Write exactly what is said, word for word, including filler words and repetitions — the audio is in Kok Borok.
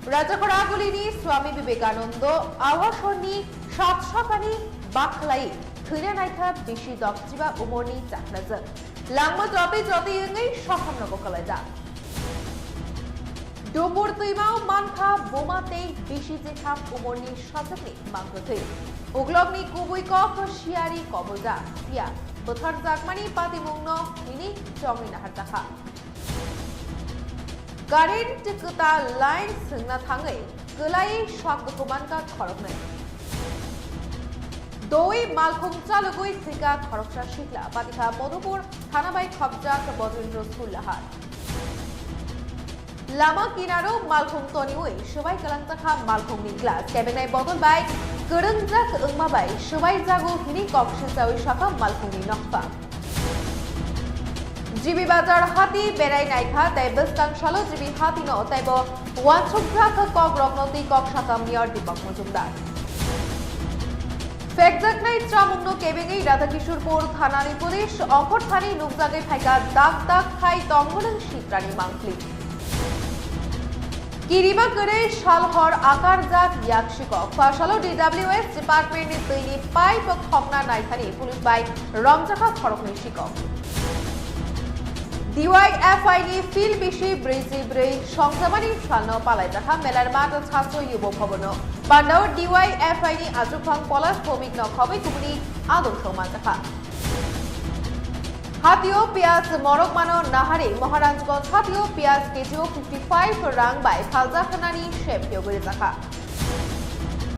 Rajakhor Agulini Swami Vivekanando Awasoni sat sakani bakhlai thwina naikha bisi dokchiba umorni chakrajak. Langma jotwi jotwi wngwi sahamno bo kwlaijak. Dumbur twimao mankha buma tei bisi jetham umorni sajwkni mangkwthwi. Uklokni kubui kok siyari koboljak, phiya bwtharjakmani patimungno hini chongwi naharjakha. Current kwtal line swngna thangwi kwlaiwi sak dukhu mankha khoroknwi. Doui malkhung chalugwi thwikha khoroksa sikla, patikha Madhupur thana bai khopjak Bodrendra Surlahar. Lama kinaro malkhung toniui swbai kwlangjakha malkhungni glass, kebengnai bodol bai kwrwngjak wngma bai swbai jago hini kok silchaui sakha malkhungni nokphang. G B Bazar hati berai naikha tei bwskang salo G B hatino teibo uansukjak kokrokno twi kok sakha Mayor Deepak Majumdar. Phekjaknai chamungno kebengwi Radhakishorpur thanani police ongkhor thani nukjagwi phaikha dak dak khai tongmwnang sitrani mangpli. Kirima kwrwi salhor akarjak yak sikok. Phasalo D W S department ni twini pipe khokna naithani police bai romjakha khoroknwi sikok. D Y F I ni field bisi brwichi brwi songchabani salno palaijakha Melarmat Chhatro Yubo Bhabono. Pandao D Y F I ni achukhwng Polash Bhowmik no khobwi kubuni adong thwngma jakha. Hatio piyaj morok mano nahari Maharajganj hatio piyaj K G o fifty five rang bai phaljak hwnani sem phiyogwi rwjakha.